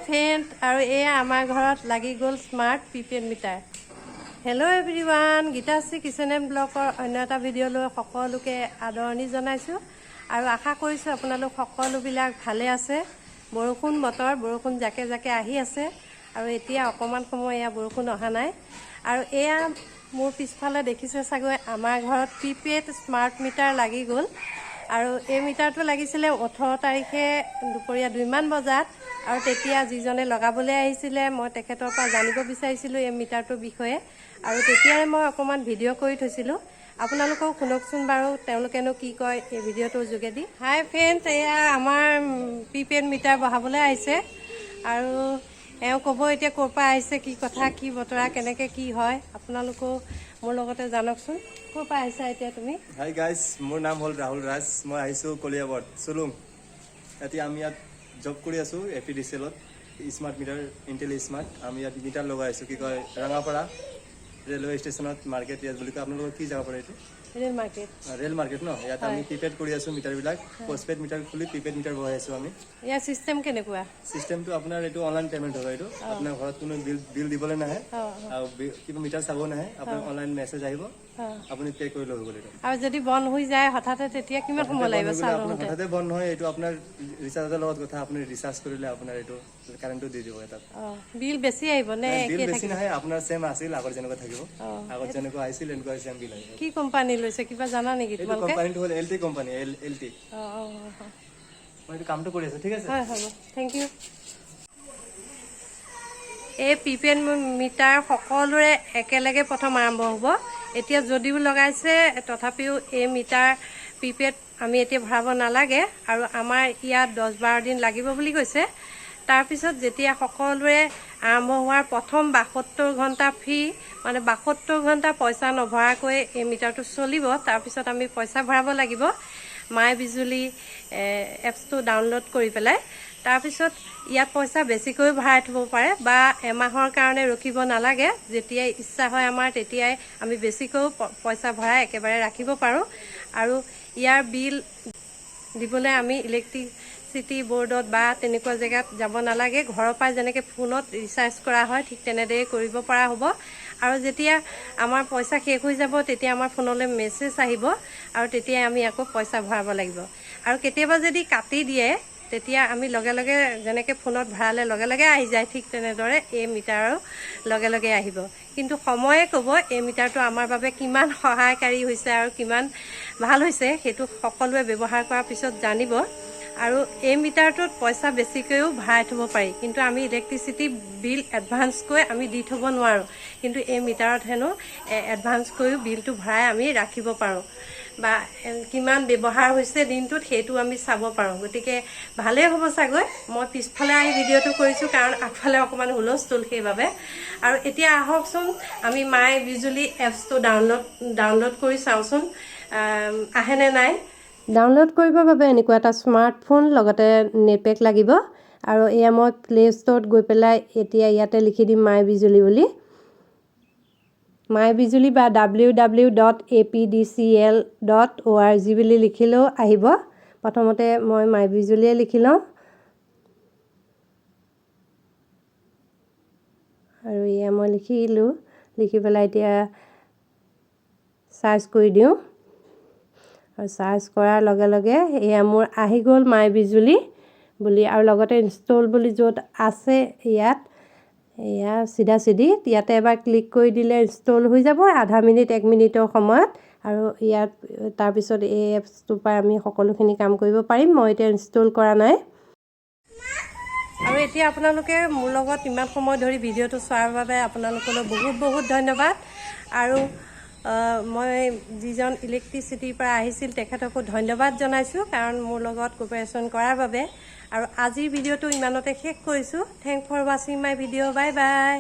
Friend, আৰু এয়া আমাৰ ঘৰত লাগি গ'ল smart prepaid meter. Hello everyone, Gitashree kitchen and ব্লগৰ অন্য এটা ভিডিঅ'লৈ সকলোকে আদৰণি জনাইছোঁ আৰু আশা কৰিছোঁ আপোনালোক সকলোবিলাক ভালে আছে। বৰষুণ বতৰ, বৰষুণ জাকে জাকে আহি আছে আৰু এতিয়া অকণমান সময় এয়া বৰষুণ অহা নাই। আৰু এয়া মোৰ পিছফালে দেখিছে চাগৈ, আমাৰ ঘৰত প্ৰিপেইড স্মাৰ্ট মিটাৰ লাগি গ'ল। আৰু এই মিটাৰটো লাগিছিলে 18 তাৰিখে দুপৰীয়া 2মান বজাত। আৰু তেতিয়া যিজনে লগাবলৈ আহিছিলে, মই তেখেতৰ পৰা জানিব বিচাৰিছিলোঁ এই মিটাৰটোৰ বিষয়ে আৰু তেতিয়াই মই অকণমান ভিডিঅ' কৰি থৈছিলোঁ। আপোনালোকেও শুনকচোন বাৰু, তেওঁলোকেনো কি কয় এই ভিডিঅ'টোৰ যোগেদি। হাই ফ্ৰেণ্ডছ, এয়া আমাৰ প্ৰিপেইড মিটাৰ বহাবলৈ আহিছে আৰু এওঁ ক'ব এতিয়া ক'ৰ পৰা আহিছে, কি কথা কি বতৰা, কেনেকৈ কি হয়। আপোনালোকেও মোৰ লগতে জানকচোন। ক'ৰ পৰা আহিছা এতিয়া তুমি? হাই গাইজ, মোৰ নাম হ'ল ৰাহুল ৰাজ। মই আহিছোঁ কলিয়াবৰ চুলুং। এতিয়া আমি ইয়াত জব কৰি আছোঁ এপিডিচিএলত, স্মাৰ্ট মিটাৰ, ইণ্টেলি স্মাৰ্ট। আমি ইয়াত মিটাৰ লগাই আছোঁ, কি কয়, ৰঙাপাৰা ৰেলৱে ষ্টেচনত মাৰ্কেট ইয়াত বুলি কয়। আপোনালোকৰ কি জেগা পৰে এইটো? Rail market. ৰেল মাৰ্কেট ন? ইয়াত আমি প্ৰিপেইড কৰি আছোঁ মিটাৰবিলাক। পষ্টপেইড মিটাৰ খুলি প্ৰিপেইড মিটাৰ বহাই আছোঁ আমি। ইয়াৰ ছিষ্টেম কেনেকুৱা? চিষ্টেমটো আপোনাৰ এইটো অনলাইন পে'মেণ্ট হ'ব। এইটো আপোনাৰ ঘৰত কোনো বিল দিবলৈ নাহে আৰু কিবা মিটাৰ চাব নাহে। আপোনাৰ অনলাইন মেছেজ আহিব, আপুনি পে' কৰি লৈ গ'ল এইটো। আৰু যদি বন্ধ হৈ যায় হঠাতে, তেতিয়া কিমান সময় লাগিব চালু আপোনাৰ হওঁতে? হঠাতে বন্ধ নহয়, এইটো আপোনাৰ ৰিচাৰ্জৰ লগত কথা। আপুনি ৰিচাৰ্জ কৰিলে আপোনাৰ এইটো কাৰেণ্টটো দি দিব তাত। অঁ, বিল বেছি আহিব নে বিল একে বেছি থাকিব? নাহে, আপোনাৰ ছেম আছিল, আগত যেনেকুৱা থাকিব, আগত যেনেকুৱা আহিছিল এনেকুৱা ছেম বিল আহিব। কি কোম্পানী লৈছে কিবা জানা নেকি এইটো তোমালোকে? কোম্পানীটো হ'ল L T company, L L T. অঁ অঁ অঁ মই এইটো কামটো কৰি আছোঁ, ঠিক আছে? হয়, হ'ব, thank U. এই প্ৰিপেইড মিটাৰ সকলোৰে একেলগে প্ৰথম আৰম্ভ হ'ব। এতিয়া যদিও লগাইছে, তথাপিও এই মিটাৰ প্ৰিপেইড আমি এতিয়া ভৰাব নালাগে আৰু আমাৰ ইয়াত 10-12 দিন লাগিব বুলি কৈছে। তাৰপিছত যেতিয়া সকলোৰে আৰম্ভ হোৱাৰ প্ৰথম 72 ঘণ্টা ফ্ৰী, মানে 72 ঘণ্টা পইচা নভৰাকৈ এই মিটাৰটো চলিব। তাৰপিছত আমি পইচা ভৰাব লাগিব মাই বিজুলী এপছটো ডাউনলোড কৰি পেলাই। তাৰপিছত ইয়াত পইচা বেছিকৈ ভৰাই থ'ব পাৰে বা এমাহৰ কাৰণে ৰখিব নালাগে। যেতিয়াই ইচ্ছা হয় আমাৰ, তেতিয়াই আমি বেছিকৈও পইচা ভৰাই একেবাৰে ৰাখিব পাৰোঁ। আৰু ইয়াৰ বিল দিবলৈ আমি ইলেক্ট্ৰিচিটি বৰ্ডত বা তেনেকুৱা জেগাত যাব নালাগে। ঘৰৰ পৰাই যেনেকৈ ফোনত ৰিচাৰ্জ কৰা হয়, ঠিক তেনেদৰেই কৰিব পৰা হ'ব। আৰু যেতিয়া আমাৰ পইচা শেষ হৈ যাব, তেতিয়া আমাৰ ফোনলৈ মেছেজ আহিব আৰু তেতিয়াই আমি আকৌ পইচা ভৰাব লাগিব। আৰু কেতিয়াবা যদি কাটি দিয়ে, তেতিয়া আমি লগে লগে, যেনেকৈ ফোনত ভৰালে লগে লগে আহি যায়, ঠিক তেনেদৰে এই মিটাৰো লগে লগে আহিব। কিন্তু সময়ে ক'ব এই মিটাৰটো আমাৰ বাবে কিমান সহায়কাৰী হৈছে আৰু কিমান ভাল হৈছে, সেইটো সকলোৱে ব্যৱহাৰ কৰাৰ পিছত জানিব। আৰু এই মিটাৰটোত পইচা বেছিকৈও ভৰাই থ'ব পাৰি, কিন্তু আমি ইলেক্ট্ৰিচিটি বিল এডভান্সকৈ আমি দি থ'ব নোৱাৰোঁ। কিন্তু এই মিটাৰত হেনো এডভান্সকৈও বিলটো ভৰাই আমি ৰাখিব পাৰোঁ বা কিমান ব্যৱহাৰ হৈছে দিনটোত, সেইটো আমি চাব পাৰোঁ। গতিকে ভালেই হ'ব চাগৈ। মই পিছফালে আহি ভিডিঅ'টো কৰিছোঁ, কাৰণ আগফালে অকণমান হুলস্থুল, সেইবাবে। আৰু এতিয়া আহকচোন, আমি মাই বিজুলী এপছটো ডাউনলোড ডাউনলোড কৰি চাওঁচোন আহেনে নাই। ডাউনলোড কৰিবৰ বাবে এনেকুৱা এটা স্মাৰ্টফোন, লগতে নেটপেক লাগিব। আৰু এয়া মই প্লে' ষ্ট'ৰত গৈ পেলাই এতিয়া ইয়াতে লিখি দিম মাই বিজুলী বুলি। মাই বিজুলী বা ww.apdcl.org বুলি লিখিলেও আহিব। প্ৰথমতে মই মাই বিজুলীয়ে লিখি লওঁ। আৰু এয়া মই লিখিলোঁ, লিখি পেলাই এতিয়া চাৰ্চ কৰি দিওঁ। আৰু চাৰ্চ কৰাৰ লগে লগে এয়া মোৰ আহি গ'ল মাই বিজুলী বুলি। আৰু লগতে ইনষ্টল বুলি য'ত আছে ইয়াত, এয়া চিধা চিধি ইয়াতে এবাৰ ক্লিক কৰি দিলে ইনষ্টল হৈ যাব আধা মিনিট এক মিনিটৰ সময়ত। আৰু ইয়াত তাৰপিছত এই এপছটোৰ পৰা আমি সকলোখিনি কাম কৰিব পাৰিম। মই এতিয়া ইনষ্টল কৰা নাই। আৰু এতিয়া আপোনালোকে মোৰ লগত ইমান সময় ধৰি ভিডিঅ'টো চোৱাৰ বাবে আপোনালোকলৈ বহুত বহুত ধন্যবাদ। আৰু মই যিজন ইলেক্ট্ৰিচিটিৰ পৰা আহিছিল, তেখেতকো ধন্যবাদ জনাইছোঁ, কাৰণ মোৰ লগত কোঅপাৰেশ্যন কৰাৰ বাবে। আৰু আজিৰ ভিডিঅ'টো ইমানতে শেষ কৰিছোঁ। Thank for watching my video. Bye bye.